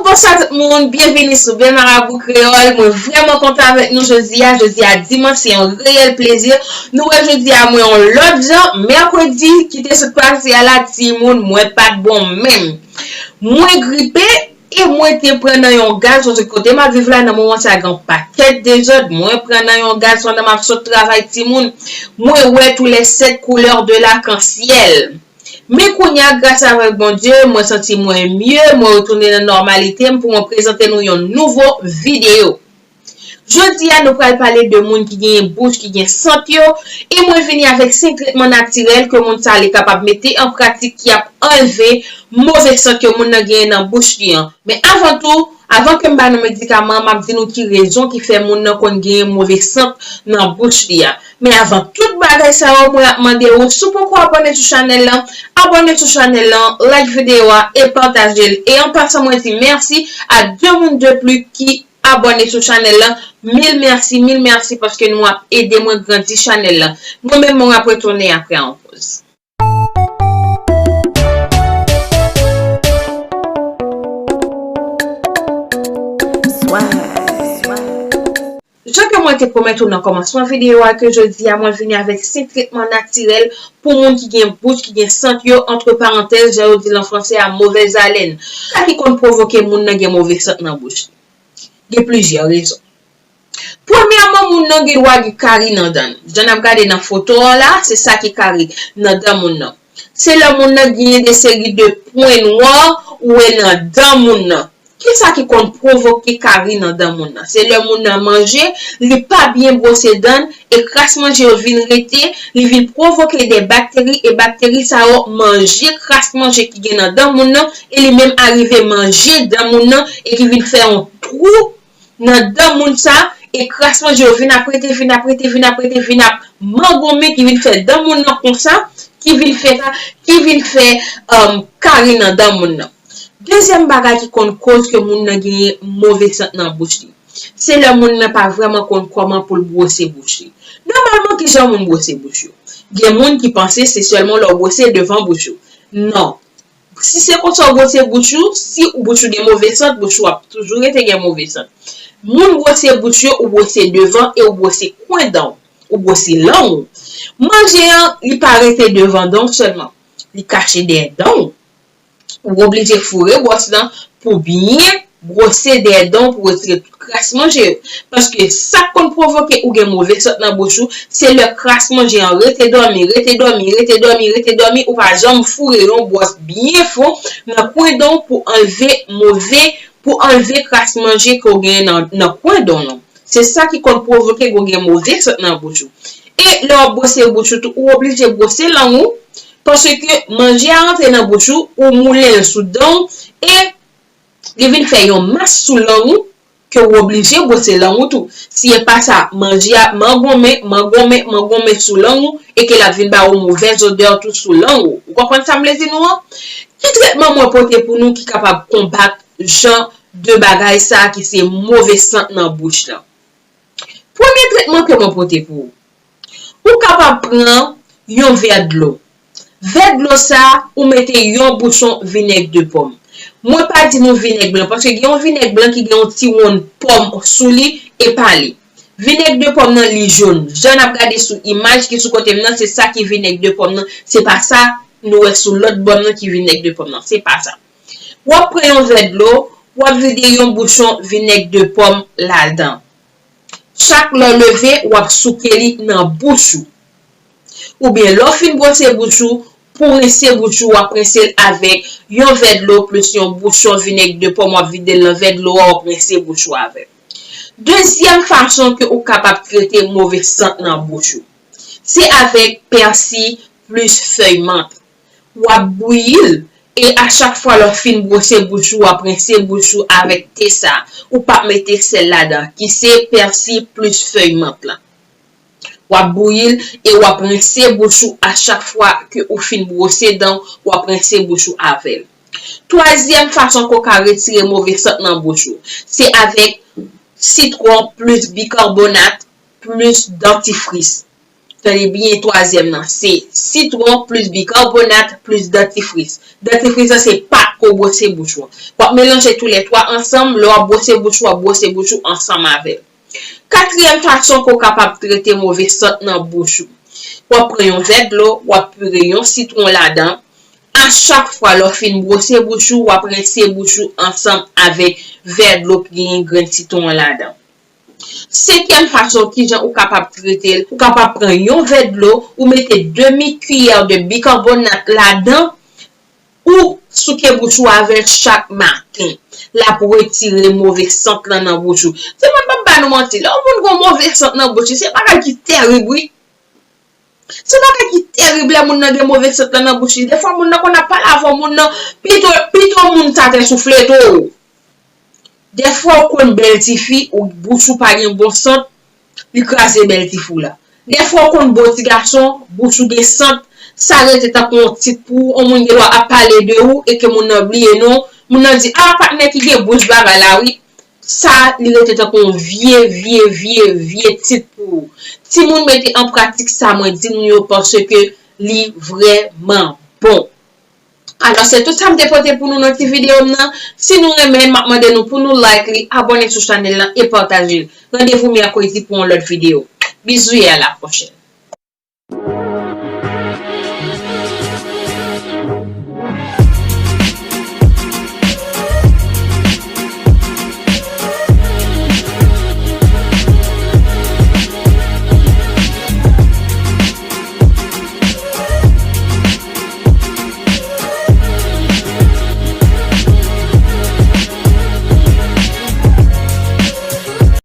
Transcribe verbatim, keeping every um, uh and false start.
Bonswa tout moun, byenvini sou Bel Marabou Kreyòl. Mwen vrèman kontan avèk nou jodi a. Jodi a dimanch, se yon reyèl plezi. Nou wè jodi a mwen yon lòt jan. Mèkredi ki te sot pase a la, timoun, mwen pa t bon menm. Mwen gripe e mwen te pran nan yon gaz, paske kote m ap viv la nan moman sa gen yon pakèt dezòd. Mwen pran nan yon gaz pandan m ap sot travay, timoun. Mwen wè tous les sept couleurs de l'arc-en-ciel. Men kounye a, gras avèk Bondye, mwen santi mwen mye, mwen retounen nan nòmalite m pou mwen prezante nou yon nouvo videyo. Jodi a, nou pral pale de moun ki genyen bouch ki gen sant yo, e mwen vini avèk senk tretman natirèl ke moun sa li kapab mete an pratik ki ap anlve move sant ke moun nan genyen nan bouch li an. Men avan tou, avan ke m ba nou medikaman an, m ap di nou ki rezon ki fè moun nan konn genyen move sant nan bouch li a. Men avan tout bagay sa yo, mwen ap mande ou, si w poko abòne sou chanèl lan, abòne sou chanèl lan, like videyo a e pataje l. E an pasan, mwen di mèsi a de moun de plis ki abòne sou chanèl lan. Mil mèsi, mil mèsi paske nou ap ede mwen grandi chanèl lan. Mwen menm, mwen ap retounen apre yon poz. Jan ke mwen te pwomèt ou nan kòmansman videyo a, ke jodi a mwen vini avèk senk tretman natirèl pou moun ki gen bouch, ki gen sant yo, antre parantèz, jan yo di l an fransè a, mauvaise haleine. Sa ki konn pwovoke moun nan gen move sant nan bouch li? Gen plizyè rezon. Premyèman, moun nan gen dwa gen kari nan dan l. Jan n ap gade nan foto a la, se sa ki kari nan dan moun nan. Se lè moun nan genyen de seri de pwen nwa ou wè nan dan moun nan. Kisa ki konn pwovoke kari nan dan moun nan? Se lè moun nan manje, li pa byen bwose dan l, e kras manje yo vin rete, li vin pwovoke de bakteri, e bakteri sa yo manje kras manje ki gen nan dan moun nan, e li menm arive manje dan moun nan, e ki vin fè yon twou nan dan moun sa, e kras manje yo vin ap rete, vin ap rete, vin ap rete, vin ap mangonmen, ki vin fè dan moun nan konsa, ki vin fè, ki vin fè, um, kari nan dan moun nan. Dezyèm bagay ki konn koz ke moun nan genyen move sant nan bouch li, se lè moun nan pa vrèman konn kòman pou l bwose bouch li. Nòmalman, kijan moun bwose bouch yo? Gen moun ki panse se sèlman lè w bwose devan bouch ou. Non. Si se konsa w bwose bouch ou, si ou bouch ou gen move sant, bouch ou ap toujou rete gen move sant. Moun bwose bouch yo, ou bwose devan e ou bwose kwen dan w, ou bwose lang ou. Manje an, li pa rete devan dan w sèlman. Li kache dèyè dan w. Ou oblije foure bwòs lan pou byen bwose dèyè dan w pou retire tout kras manje yo. Paske sa k konn pwovoke ou gen move sant nan bouch ou, se lè kras manje an rete dòmi, rete dòmi, rete dòmi, rete dòmi, ou pa janm foure yon bwòs byen fon nan kwen dan w pou anlve move, pou anlve kras manje ke w genyen nan, nan kwen dan w lan. Se sa ki konn pwovoke ke w gen move sant nan bouch ou. E lè w ap bwose bouch ou tou, ou oblije bwose lang ou, paske manje a rantre nan bouch ou, ou moulen l sou dan w, e li vin fè yon mas sou lang ou, ke w oblije bwose lang ou tou. Si e pa sa, manje a mangonmen, mangonmen, mangonmen sou lang ou, e ke l ap vin ba ou movèz odè tou sou lang ou. Ou konprann sa m vle di nou an? Ki tretman mwen pote pou nou ki kapab konbat jan de bagay sa a ki se move sant nan bouch lan? Premye tretman ke mwen pote pou ou. Ou kapab pran yon vè dlo. Vè dlo sa, ou mete yon bouchon vinèg de pòm. Mwen pa di nou vinèg blan, paske gen yon vinèg blan ki gen yon ti wonn pòm sou li, e pa li. Vinèg de pòm nan, li jòn. Jan n ap gade sou imaj ki sou kote m nan, se sa ki vinèg de pòm nan. Se pa sa nou wè sou lòt bò m nan ki vinèg de pòm nan. Se pa sa. W ap pran yon vè dlo, w ap vide yon bouchon vinèg de pòm ladan. Chak lè w leve, w ap souke li nan bouch ou. Oubyen lè w fin bwose bouch ou, pou rense bouch ou, w ap rense l avèk yon vè dlo plis yon bouchon vinèg de pòm, w ap vide l nan vè dlo a, w ap rense bouch ou avè l. Dezyèm fason ke ou kapab trete move sant nan bouch ou, se avèk pèsi plis fèy mant. W ap bouyi l, e a chak fwa lè w fin bwose bouch ou, w ap rense bouch ou avèk te sa. Ou p ap mete sèl ladan, ki se pèsi plis fèy mant lan. W ap bouyi l e w ap rense bouch ou a chak fwa ke ou fin bwose dan w, w ap rense bouch ou avè l. Twazyèm fason ke w ka retire move sant nan bouch ou, se avèk sitwon plis bikabonat plis dantifris. Tande byen, twazyèm nan, se sitwon plis bikarbonat plis dantifris. Dantifris lan se pat pou w bwose bouch ou an. W ap melanje toulètwa ansanm, lè w ap bwose bouch ou, w ap bwose bouch ou ansanm avè l. Katriyèm fason ke w kapab trete move sant nan bouch ou. W ap pran yon vè dlo, w ap pire yon sitwon ladan. A chak fwa lè w fin bwose bouch ou, w ap rense bouch ou ansanm avèk vè dlo ki gen grenn sitwon ladan. Senkyèm fason kijan ou kapab trete l, ou kapab pran yon vè dlo, ou mete demi kiyè de bikarbonat ladan, ou souke bouch ou avè l chak maten. L ap retire move sant lan nan bouch ou. Se mwen p ap ba nou manti, lè yon moun gen yon move sant nan bouch li, se bagay ki tèrib wi. Se bagay ki tèrib lè moun nan gen move sant lan nan bouch li. Defwa moun nan konn ap pale avè w, moun nan pito, pito moun sa te souflete w. Defwa ou konn bèl tifi, ou bouch ou pa gen bon sant, li kraze bèl tifi w la. Defwa ou konn bon ti gason, bouch ou gen sant, sa rete tankou yon tit pou ou, yon moun gen dwa ap pale de ou e ke moun nan bliye non. Moun nan di, a, patnè ki gen bouch bagay la wi. Sa, li rete tankou yon vye, vye, vye, vye tit pou ou. Timoun, mete an pratik sa mwen di nou yo, paske li vrèman bon. Alò, se tout sa m te pote pou nou nan ti videyo m nan. Si nou renmen l, m ap mande nou pou nou like li, abòne sou chanèl lan e pataje l. Randevou mèkredi pou yon lòt videyo. Bizou e a la pwochèn.